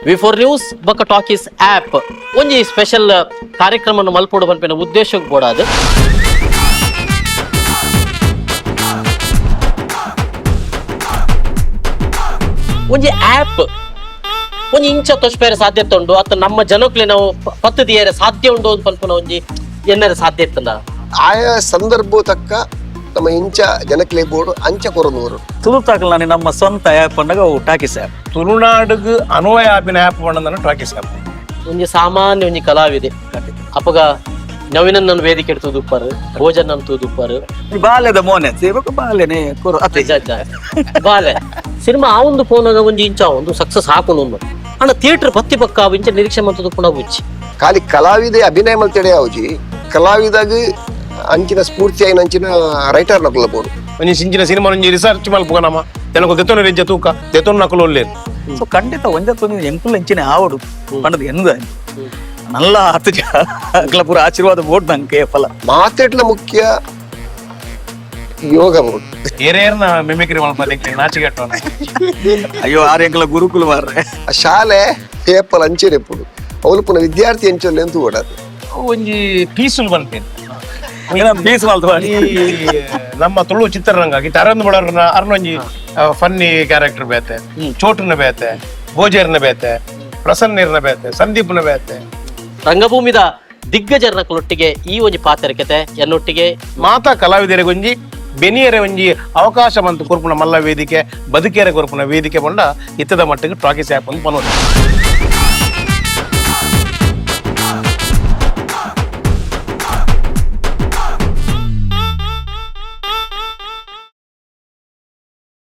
ವಿ4 news ಬೊಕ್ಕ talkies app ಒಂಜಿ special ಕಾರ್ಯಕ್ರಮ ಮಲ್ಪೊಡು ಪನ್ಪಿನ ಉದ್ದೇಶಕ್ಕೆ ಬೋಡಾದ್. ಒಂಜಿ ಆಪ್ ಒಂಜಿ ಇಂಚ ತೊಚ್ಪೇರೆ ಸಾಧ್ಯತೆ ಉಂಡು ಅತ್ತ ನಮ್ಮ ಜನಕ್ಲೆ ನಾವು ಪತ್ತು ದಿಯರೆ ಸಾಧ್ಯ ಉಂಡು ಅಂತ ಪನ್ಪುನ ಒಂಜಿ ಎನ್ನರೆ ಸಾಧ್ಯ ಇತ್ತಂದ. ಆಯಾ ಸಂದರ್ಭ ತಕ್ಕ ನಮ್ಮ ಇಂಚ ಜನಕ್ಲೆ ಬೋರ್ಡು ಅಂಚ ಕೊರನೂರು. ತುಳುತಾಕಲ್ನಾನಿ ನಮ್ಮ ಸ್ವಂತ ಆ್ಯಪ್ ಅಂದಾಗ ಅವು ಟಾಕೀಸ್ ಆ್ಯಪ್. ತುಳುನಾಡುಗು ಅನ್ವಯ ಆಪಿನ ಆ್ಯಪ್ ಪಂಡಂದನ ಟಾಕೀಸ್ ಆ್ಯಪ್. ಒಂಜಿ ಸಾಮಾನ್ಯ ಒಂಜಿ ಕಲಾವಿದೆ ಅಪಗ ನವೀನನ್ನ ವೇದಿಕೆ ತೂದುಪ್ಪಾರು, ಭೋಜನ ತೂದುಪ್ಪಾರು. ಬಾಲ್ಯದ ಮೋನೆ ಸೇವಕ ಬಾಲ್ಯನೆ ಕೊರು ಅತ್ತೆ. ನಿಜ ನಿಜ. ಬಾಲೆ ಸಿನಿಮಾ ಆ ಒಂದು ಫೋನಾಗ ಒಂಜಿ ಇಂಚ ಒಂದು ಸಕ್ಸಸ್ ಹಾಕೊಂಡು ಒಂದು ಅಣ್ಣ ಥಿಯೇಟರ್ ಬತ್ತಿ ಪಕ್ಕ ಅವು ಇಂಚ ನಿರೀಕ್ಷೆ ಮಂತದ್ದು ಪುನಃ ಉಚ್ಚಿ. ಖಾಲಿ ಕಲಾವಿದೆ ಅಭಿನಯ ಮಲ್ತೇಡೆ ಯಾವ್ಜಿ ಕಲಾವಿದಾಗ ಅಂಚಿನ ಸ್ಫೂರ್ತಿ అయిన ಅಂಚಿನ ರೈಟರ್ ನಕುಲ ಬೋರ್ಡು. ಒಂಜಿ ಸಿಂಚಿನ ಸಿನಿಮಾ ಒಂಜಿ ರಿಸರ್ಚ್ ಮಲ್ಪುಗ ನಮ್ಮ ಜನకు ದೆತ್ತೊನ ರೆಜ್ಜ ತೂಕ ದೆತ್ತೊನ ನಕಲು ಒಲ್ಲೇರು. ಸೊ ಖಂಡಿತ ಒಂಜ ತೊಂದ್ರೆ ಎಂಕುಲು ಎಂಚಿನ ಆವಡು ಪಂಡದು ಎಂದ ನಲ್ಲ ಹತ್ತು ಅಕ್ಲ ಪೂರ ಆಶೀರ್ವಾದ ಬೋಟ್ ನಂಗೆ ಫಲ. ಮಾತೆಟ್ಲ ಮುಖ್ಯ ಯೋಗ ಬೋರ್ಡು. ಏರೇರ್ನ ಮಿಮಿಕ್ರಿ ಮಲ್ಪ ನಾಚಿಗೆಟ್ಟೋನ. ಅಯ್ಯೋ ಆರ್ ಎಂಕಲ ಗುರುಕುಲ ಮಾರ್ರೆ. ಆ ಶಾಲೆ ಪೇಪರ್ ಅಂಚೆರೆಪ್ಪುಡು ಅವಳು ಪುನಃ ವಿದ್ಯಾರ್ಥಿ ಅಂಚೊಲ್ಲೆ ಅಂತ ಓಡಾದು. ಒಂಜಿ ಪೀಸುಲ್ ಪನ್ಪೇನು. ಪೀಸ್ ಮಲ್ತು. ಈ ನಮ್ಮ ತುಳು ಚಿತ್ರರಂಗ ಇತ್ತೆ ಅರವಿಂದ್ ಬಡವ್ರನ್ನ ಅರ್ನೊಂಜಿ ಫನ್ನಿ ಕ್ಯಾರೆಕ್ಟರ್ ಬೇತೆ, ಚೋಟನ ಬೇತೆ, ಭೋಜರ್ನ ಬೇತೆ, ಪ್ರಸನ್ನರ್ನ ಬೇತೆ, ಸಂದೀಪ್ನ ಬೇತೆ. ರಂಗಭೂಮಿದ ದಿಗ್ಗಜರನ ಒಟ್ಟಿಗೆ ಈ ಒಂಜಿ ಪಾತ್ರಕತೆ ಎನ್ನೊಟ್ಟಿಗೆ. ಮಾತಾ ಕಲಾವಿದರಿಗೆ ಒಂಜಿ ಬೆನಿಯರೆ ಒಂಜಿ ಅವಕಾಶ ಬಂತು ಕೊರ್ಪುನ ಮಲ್ಲ ವೇದಿಕೆ, ಬದುಕೇರೆ ಕೊರ್ಪುನ ವೇದಿಕೆ ಬಂಡ ಇತ್ತದ ಮಟ್ಟಿಗೆ ಟಾಕೀಸ್ ಆ್ಯಪ್ ಅಂತ ಬನ್ನೋದು.